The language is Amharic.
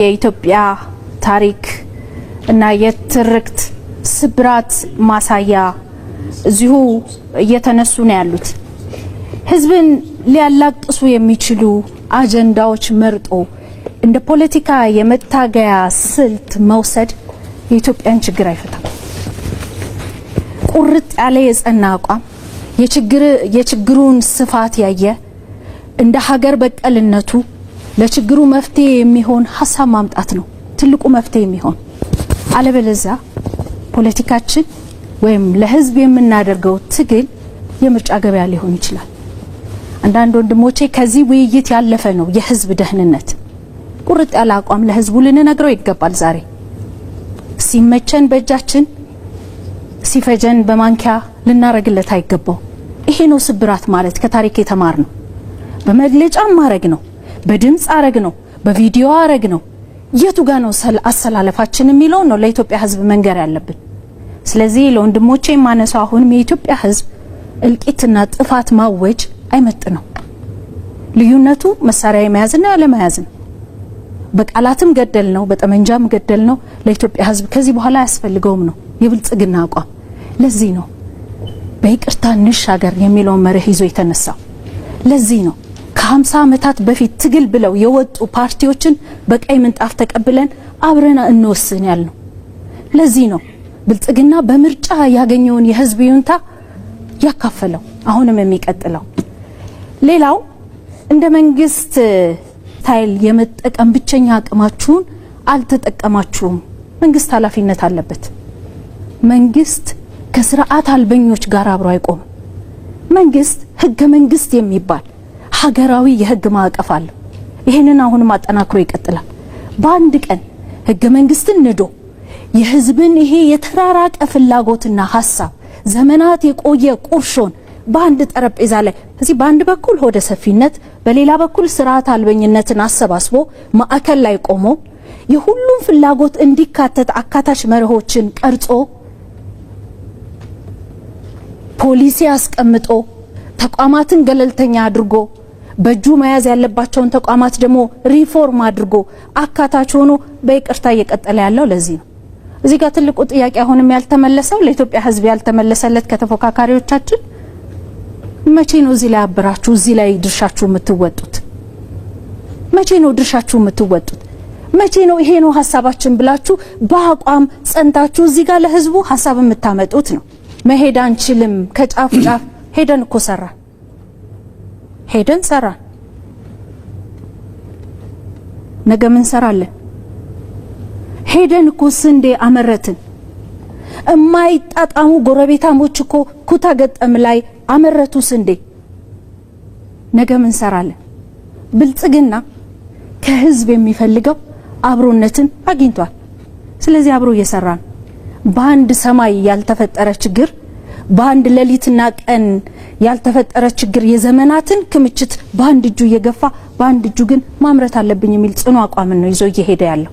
የኢትዮጵያ ታሪክ እና የትርክት ስብራት ማሳያ እዚሁ እየተነሱ ነው ያሉት። ህዝብን ሊያላቅሱ የሚችሉ አጀንዳዎች መርጦ እንደ ፖለቲካ የመታገያ ስልት መውሰድ የኢትዮጵያን ችግር አይፈታም። ቁርጥ ያለ የጸና አቋም፣ የችግሩን ስፋት ያየ፣ እንደ ሀገር በቀልነቱ ለችግሩ መፍትሄ የሚሆን ሀሳብ ማምጣት ነው ትልቁ መፍትሄ የሚሆን። አለበለዚያ ፖለቲካችን ወይም ለህዝብ የምናደርገው ትግል የምርጫ ገበያ ሊሆን ይችላል። አንዳንድ ወንድሞቼ ከዚህ ውይይት ያለፈ ነው የህዝብ ደህንነት። ቁርጥ ያለ አቋም ለህዝቡ ልንነግረው ይገባል። ዛሬ ሲመቸን በእጃችን፣ ሲፈጀን በማንኪያ ልናረግለት አይገባው። ይሄ ነው ስብራት ማለት፣ ከታሪክ የተማር ነው። በመግለጫም ማድረግ ነው፣ በድምጽ አረግ ነው፣ በቪዲዮ አረግ ነው። የቱ ጋ ነው አሰላለፋችን የሚለውን ነው ለኢትዮጵያ ህዝብ መንገር ያለብን። ስለዚህ ለወንድሞቼ የማነሳው አሁንም የኢትዮጵያ ህዝብ እልቂትና ጥፋት ማወጅ አይመጥ ነው። ልዩነቱ መሳሪያ የመያዝና ያለመያዝ ነው። በቃላትም ገደል ነው፣ በጠመንጃም ገደል ነው። ለኢትዮጵያ ህዝብ ከዚህ በኋላ አያስፈልገውም ነው የብልጽግና አቋም። ለዚህ ነው በይቅርታ እንሻገር የሚለውን መርህ ይዞ የተነሳው። ለዚህ ነው ከ50 ዓመታት በፊት ትግል ብለው የወጡ ፓርቲዎችን በቀይ ምንጣፍ ተቀብለን አብረን እንወስን ያልነው። ለዚህ ነው ብልጽግና በምርጫ ያገኘውን የህዝብ ይሁንታ ያካፈለው፣ አሁንም የሚቀጥለው። ሌላው እንደ መንግስት ታይል የመጠቀም ብቸኛ አቅማችሁን አልተጠቀማችሁም። መንግስት ኃላፊነት አለበት። መንግስት ከስርዓት አልበኞች ጋር አብሮ አይቆምም። መንግስት ህገ መንግስት የሚባል ሀገራዊ የህግ ማዕቀፍ አለው። ይህንን አሁንም አጠናክሮ ይቀጥላል። በአንድ ቀን ህገ መንግስትን ንዶ የህዝብን ይሄ የተራራቀ ፍላጎትና ሀሳብ፣ ዘመናት የቆየ ቁርሾን በአንድ ጠረጴዛ ላይ እዚህ በአንድ በኩል ሆደ ሰፊነት፣ በሌላ በኩል ስርዓት አልበኝነትን አሰባስቦ ማዕከል ላይ ቆሞ የሁሉም ፍላጎት እንዲካተት አካታች መርሆችን ቀርጾ፣ ፖሊሲ አስቀምጦ፣ ተቋማትን ገለልተኛ አድርጎ፣ በእጁ መያዝ ያለባቸውን ተቋማት ደግሞ ሪፎርም አድርጎ አካታች ሆኖ በይቅርታ እየቀጠለ ያለው ለዚህ ነው። እዚህ ጋር ትልቁ ጥያቄ አሁንም ያልተመለሰው፣ ለኢትዮጵያ ሕዝብ ያልተመለሰለት ከተፎካካሪዎቻችን፣ መቼ ነው እዚህ ላይ አብራችሁ እዚህ ላይ ድርሻችሁ የምትወጡት? መቼ ነው ድርሻችሁ የምትወጡት? መቼ ነው ይሄ ነው ሀሳባችን ብላችሁ በአቋም ጸንታችሁ እዚህ ጋር ለህዝቡ ሀሳብ የምታመጡት ነው? መሄድ አንችልም። ከጫፍ ጫፍ ሄደን እኮ ሰራን፣ ሄደን ሰራን። ነገ ምን እንሰራለን? ሄደን እኮ ስንዴ አመረትን። እማይጣጣሙ ጎረቤታሞች እኮ ኩታ ገጠም ላይ አመረቱ ስንዴ። ነገ ምን እንሰራለን? ብልጽግና ከህዝብ የሚፈልገው አብሮነትን አግኝቷል። ስለዚህ አብሮ እየሰራ ነው። በአንድ ሰማይ ያልተፈጠረ ችግር፣ በአንድ ሌሊትና ቀን ያልተፈጠረ ችግር፣ የዘመናትን ክምችት በአንድ እጁ እየገፋ በአንድ እጁ ግን ማምረት አለብኝ የሚል ጽኑ አቋምን ነው ይዞ እየሄደ ያለው።